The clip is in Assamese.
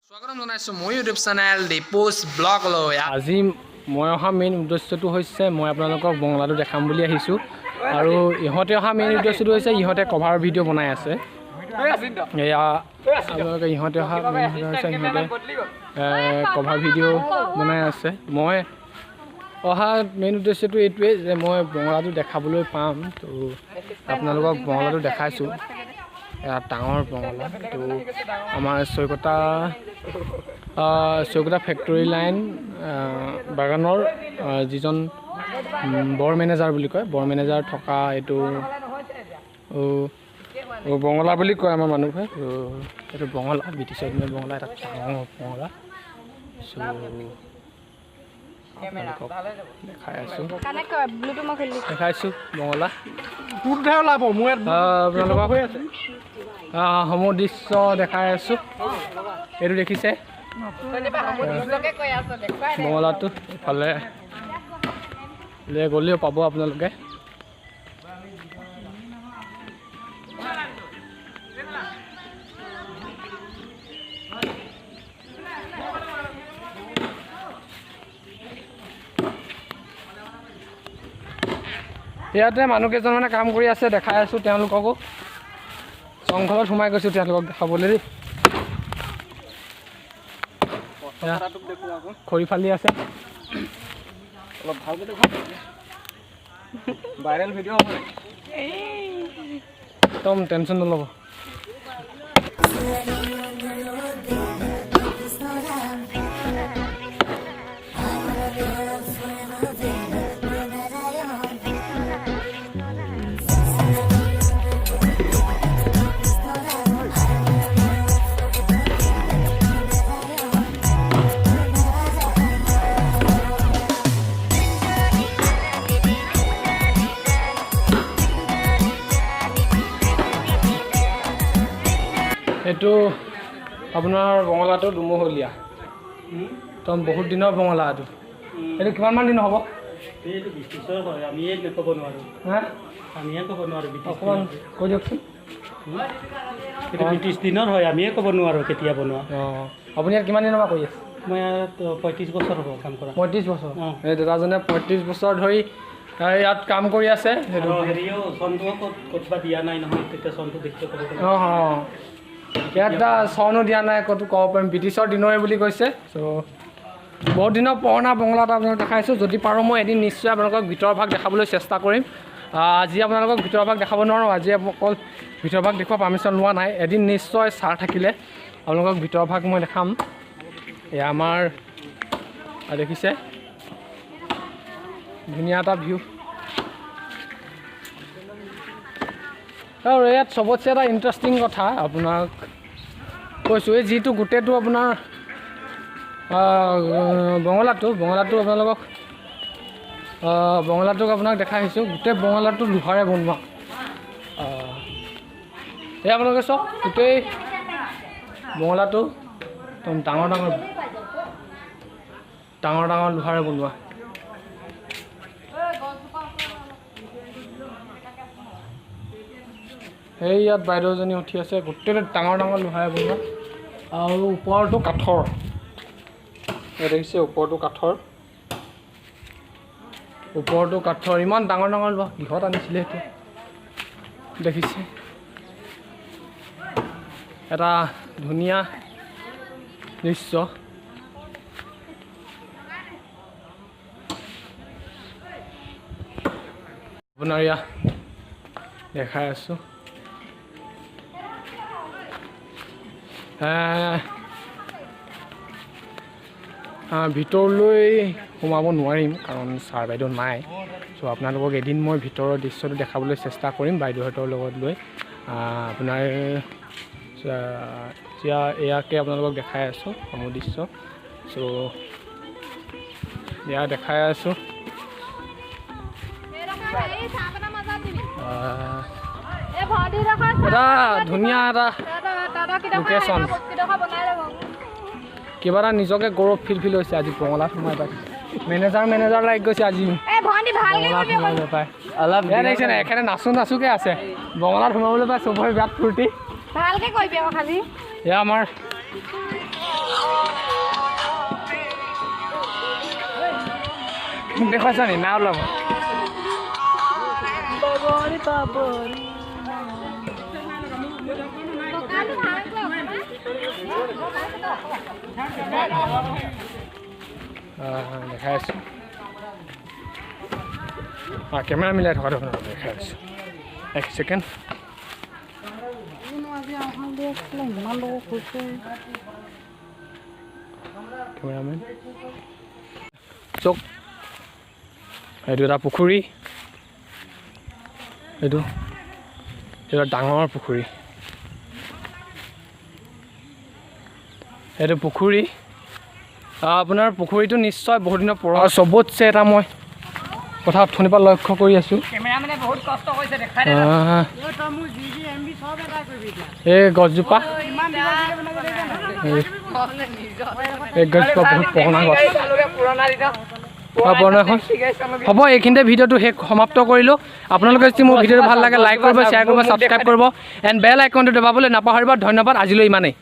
স্বাগতম জনাইছোঁ মোৰ ইউটিউব চেনেল দীপুজ ব্লগলৈ। আজি মই অহা মেইন উদ্দেশ্যটো হৈছে মই আপোনালোকক বঙলাটো দেখাম বুলি আহিছোঁ আৰু ইহঁতে অহা মেইন উদ্দেশ্যটো হৈছে ইহঁতে কভাৰ ভিডিঅ' বনাই আছে। এয়া আপোনালোকে ইহঁতে অহা মেইন হৈছে ইহঁতে কভাৰ ভিডিঅ' বনাই আছে। মই অহা মেইন উদ্দেশ্যটো এইটোৱে যে মই বঙলাটো দেখাবলৈ পাম। তো আপোনালোকক বঙলাটো দেখাইছোঁ, এটা ডাঙৰ বঙলা। তো আমাৰ চৈকতা চৈকতা ফেক্টৰী লাইন বাগানৰ যিজন বৰ মেনেজাৰ বুলি কয়, বৰ মেনেজাৰ থকা এইটো বঙলা বুলি কয় আমাৰ মানুহে। এইটো বঙলা, ব্ৰিটিছৰ দিনৰ বঙলা, এটা ডাঙৰ বঙলা। চ' আপোনালোকক দেখাই আছোঁ, দেখাইছোঁ বঙলা। আপোনালোকক সমূহ দৃশ্য দেখাই আছোঁ। এইটো দেখিছে বঙলাটো, ইফালে গ'লেও পাব আপোনালোকে। ইয়াতে মানুহ কেইজনমানে কাম কৰি আছে, দেখাই আছোঁ তেওঁলোককো। জংঘলত সোমাই গৈছোঁ তেওঁলোকক দেখাবলৈ দেই। খৰি ফালি আছে, অলপ ভালকৈ দেখুৱাওক, ভাইৰেল ভিডিঅ' হ'ব। একদম টেনশ্যন নল'ব। এইটো আপোনাৰ বঙলাটো দুমহলীয়া, একদম বহুত দিনৰ বঙলা এইটো। এইটো কিমানমান দিন হ'ব? এইটো ব্ৰিটিছৰ হয়, আমিয়ে ক'ব নোৱাৰোঁ। হা, আমিয়ে ক'ব নোৱাৰোঁ। অকণমান কৈ দিয়কচোন। এইটো ব্ৰিটিছ দিনৰ হয়, আমিয়ে ক'ব নোৱাৰোঁ কেতিয়া বনোৱা। অঁ, আপুনি ইয়াত কিমান দিনৰ পৰা কৰি আছে? মই ইয়াত 35 বছৰ হ'ব কাম কৰা। 35 বছৰ? এই দাদাজনে 35 বছৰ ধৰি ইয়াত কাম কৰি আছে। সেইটো হেৰিও চনটোও ক'ত বা দিয়া নাই নহয়, তেতিয়া চনটো দেখিলে ক'ব। অঁ অঁ, ইয়াত চনো দিয়া নাই, ক'তো ক'ব পাৰিম ব্ৰিটিছৰ দিনৰে বুলি কৈছে। চ' বহুত দিনৰ পুৰণা বঙলা এটা আপোনালোক দেখাইছোঁ। যদি পাৰোঁ মই এদিন নিশ্চয় আপোনালোকক ভিতৰৰ ভাগ দেখাবলৈ চেষ্টা কৰিম। আজি আপোনালোকক ভিতৰৰ ভাগ দেখাব নোৱাৰোঁ, আজি অকল ভিতৰৰ ভাগ দেখুওৱা পাৰ্মিশ্যন লোৱা নাই। এদিন নিশ্চয় ছাৰ থাকিলে আপোনালোকক ভিতৰৰ ভাগ মই দেখাম। এয়া আমাৰ দেখিছে ধুনীয়া এটা ভিউ। আৰু ইয়াত চবতছে এটা ইণ্টাৰেষ্টিং কথা আপোনাক কৈছোঁ, এই যিটো গোটেইটো আপোনাৰ বঙলাটো, বঙলাটো আপোনালোকক বঙলাটোক আপোনাক দেখাই আহিছোঁ। গোটেই বঙলাটো লোহাৰে বনোৱা। এই আপোনালোকে চাওক, গোটেই বঙলাটো একদম ডাঙৰ ডাঙৰ ডাঙৰ ডাঙৰ লোহাৰে বনোৱা। সেই ইয়াত বাইদেউজনী উঠি আছে, গোটেইটো ডাঙৰ ডাঙৰ লোহাৰে বনোৱা। আৰু ওপৰটো কাঠৰ, দেখিছে ওপৰটো কাঠৰ, ওপৰটো কাঠৰ। ইমান ডাঙৰ ডাঙৰ লোহা কিহত আনিছিলে সেইটো দেখিছে। এটা ধুনীয়া দৃশ্য। আপোনাৰ ইয়াত দেখাই আছোঁ। ভিতৰলৈ সোমাব নোৱাৰিম কাৰণ ছাৰ বাইদেউ নাই। চ' আপোনালোকক এদিন মই ভিতৰৰ দৃশ্যটো দেখাবলৈ চেষ্টা কৰিম বাইদেউহঁতৰ লগত লৈ। আপোনাৰ এতিয়া ইয়াকে আপোনালোকক দেখাই আছোঁ সমূহ দৃশ্য। চ' এয়া দেখাই আছোঁ। এটা ধুনীয়া এটা লোকেশ্যন, কিবা এটা নিজকে গৌৰৱ ফিল ফিল হৈছে আজি বঙলাত সোমাই পাই। মেনেজাৰ মেনেজাৰ লাগি গৈছে আজি বঙলাত সোমাবলৈ পাই। দেখিছে নাই, এখেতে নাচো নাচোকে আছে, বঙলাত সোমাবলৈ পাই চবৰে বিৰাট ফূৰ্তি। এয়া আমাৰ মোক দেখুৱাইছা নি? না ওলাব। দেখাই আছোঁ, কেমেৰা মিলাই থকাটো আপোনালোকক দেখাই আছোঁ। এক ছেকেণ্ড। কেমেৰামেন চাওক, এইটো এটা পুখুৰী, এইটো এটা ডাঙৰ পুখুৰী। এইটো পুখুৰী আপোনাৰ পুখুৰীটো নিশ্চয় বহুত দিনৰ পুৰণা। চবতছে এটা মই কথা অথনিৰ পৰা লক্ষ্য কৰি আছোঁ, এই গছজোপা, এই গছজোপা বহুত পুৰণা গছ, পুৰণা এখন। হ'ব, এইখিনিতে ভিডিঅ'টো শেষ সমাপ্ত কৰিলোঁ। আপোনালোকে যদি মোৰ ভিডিঅ'টো ভাল লাগে, লাইক কৰিব, শ্বেয়াৰ কৰিব, ছাবস্ক্ৰাইব কৰিব এণ্ড বেল আইকনটো দবাবলৈ নাপাহৰিব। ধন্যবাদ, আজিলৈ ইমানেই।